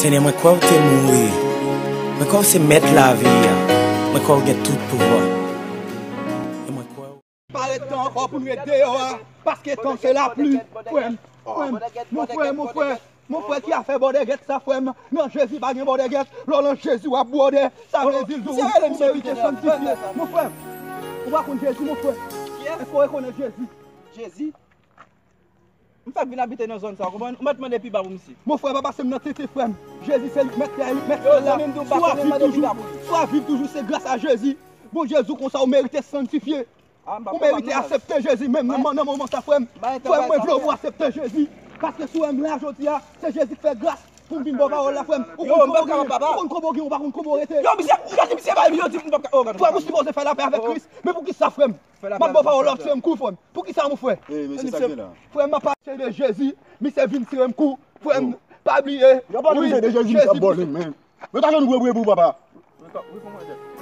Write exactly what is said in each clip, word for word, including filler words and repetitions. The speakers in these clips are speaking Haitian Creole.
Senyè, mwen kwè w te mouri. Mwen kwè w se mèt lavi a. Mwen kwè w gen tout pouvwa. E mwen kwè w. Pa ret tan ankò pou n ret deyò a, paske tan se lapli. Frè m, frè m, mon frè, mon frè, mon frè ki afè bòdègèt sa, frè m. Nan Jezi pa gen bòdègèt. Lè w nan Jezi w ap bwòdè. Sa vle di l tou, ou merite sanktifye. Mon frè, ou pa konn Jezi, mon frè? Èske w rekonèt Jezi? Jezi? M fèk vin abite nan zòn sa, w konprann? Ou mèt mande pi ba pou misye. Mon frè, pa pase m nan tenten, frè m. Jezi se li k mèt tè a, li k mèt syèl la. Si w ap viv toujou, si w ap viv toujou, se gras a Jezi. Bon Jezi, konsa ou merite sanktifye. Ou merite aksepte Jezi menm nan, nan moman sa, frè m. Frè m, mwen vle w pou aksepte Jezi. Paske si w wè m la jodi a, se Jezi k fè gras pou m vin ba w pawòl la, frè m. Ou konn kote w gen, ou konn kote w gen, ou pa konn kote w rete. Yo, misye, gade misye bay m, yo di m p ap ka, oh, gade. Frè m, ou sipoze fè lapè avèk Kris. Men poukisa, frè m? M ap ba w pawòl la, w ap tire m kou, frè m. Poukisa, mon frè? Frè m, m ap pale de Jezi, misye vin tire m kou. Frè m, pa bliye. Yo pa bliye de Jezi, misye ap bòle, men. Yo ta jwenn bwebwe pou papa.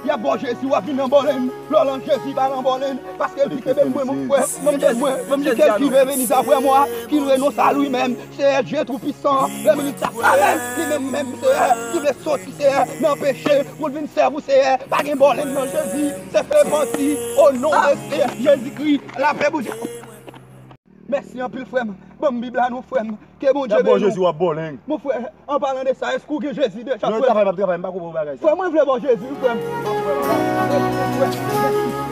Y ap ba w Jezi, w ap vin nan bòlèn. Lè w lan Jezi pa nan bòlèn. Paske l ki kenbe mwen, mon frè. Ban m di mwen, ban m di sèl ki vle vini daprè mwen, ki renonse a li menm. Seyè Dye Toupisan, lè minit sa, amèn. Li menm menm, Seyè, ki vle soti, Seyè, nan peche, pou l vin sèvi w, Seyè. Pa gen bòlèn nan Jezi. Se fè pati, o non de Seyè Jezikri, lapè Bondye. Mèsi anpil, frè m. Ban m Bib la non, frè m. Ke Bondye beni w. Jezi w ap bòlèn. Mon frè, an palan de sa, èske w gen Jezi deja, frè m? Non, travay, m ap travay, m pa konprann bagay sa. Frè, mwen vle ba w Jezi, wi, frè m. Mèsi, frè m. Mèsi.